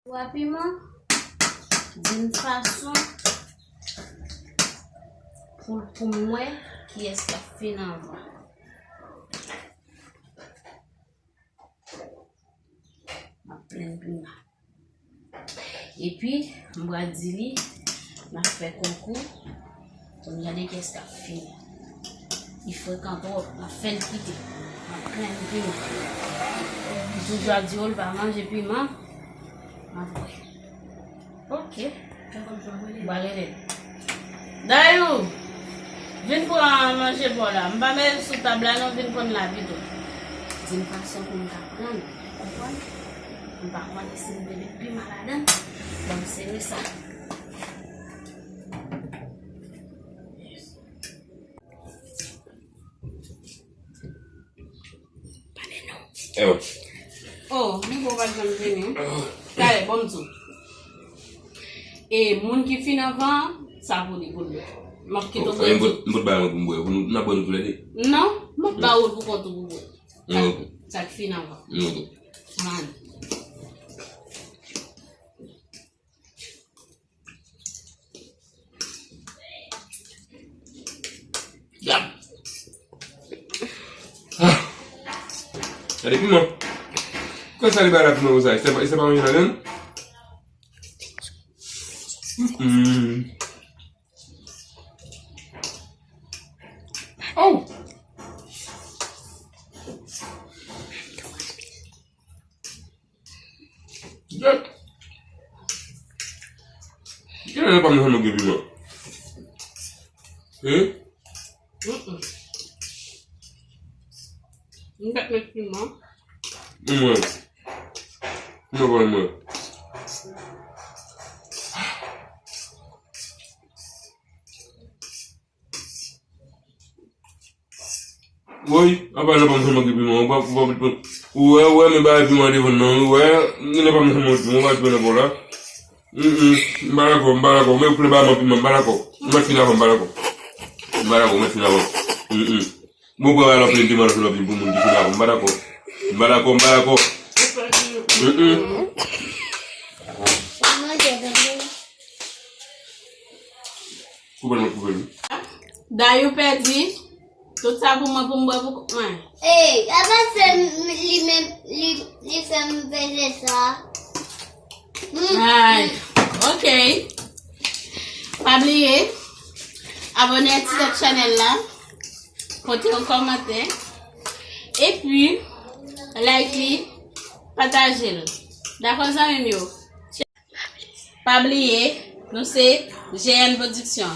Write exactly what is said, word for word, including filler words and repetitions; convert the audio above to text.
Pwa piman, di m fason pou, pou m wè kiyès k ap fin anvan. M ap plenn piman. Epi, m pral di li, n ap fè konkou pou n gade kiyès k ap fini. Li frekan twòp, m ap fè l kite. M ap plenn piman. Li toujou ap di w li pa manje piman. M ap wè. Ok. M pral rele l. Dayou, vin pran manje pa w la. M pa mete l sou tab la non, vin pran l la pito. Di m fason pou m ka pran l, ou konprann? M pa konnen si m te met piman ladan l. Ban m sere sa. Pale non. Eyo. Oh, m pa janm vini. Kale, bon m di w. E moun ki fin anvan, sa pou li pou l bwè. M ap kite w bwè. M pot bay mwen pou m bwè. Pou nou, n ap bwè nou toulède. Non, m ap ba ou l pou kont ou pou bwè. Sa, sa k fin anvan. Man. Yap. Ah. Gade piman. Kòman sa li bay la piman konsa? E se pa, e se pa manje ladan? Mm. Oh. Yep. Genlè nan pa m nan fè manje piman. Hein? Mm-mm. M pa t met piman. Mwen. Mwen pa mwen. Woy, apa nan pa m fè manke piman, ou pa, ou pa, ou wè, ou wè, men bagay piman devan nan, ou wè, nan pa m fè manke piman, ou pa fè nan bò la. Mm, mm, m pa dakò, m pa dakò, men ou plen ba m piman, m pa dakò. M mèt fin avan, m pa dakò. M pa dakò, m mèt fin avan. Mm, mm. Bon, pran bagay la plen piman, la plen pou moun ki fin avan, m pa dakò. M pa dakò, m pa dakò. Mm, mm. Koupe l, mwen koupe l. Dayou pèdi. Tout sa pou mwen, pou m bwè, pou mwen. Ey, apa fè m, li menm, li, li fè m peze sa? Hmm. Ay, ok. Pa bliye, abòne ak Ti Tèt Chanèl la, pote yon kòmantè, epi like li, pataje l. Dakò, zanmi m yo? Pa bliye, nou se G N Production.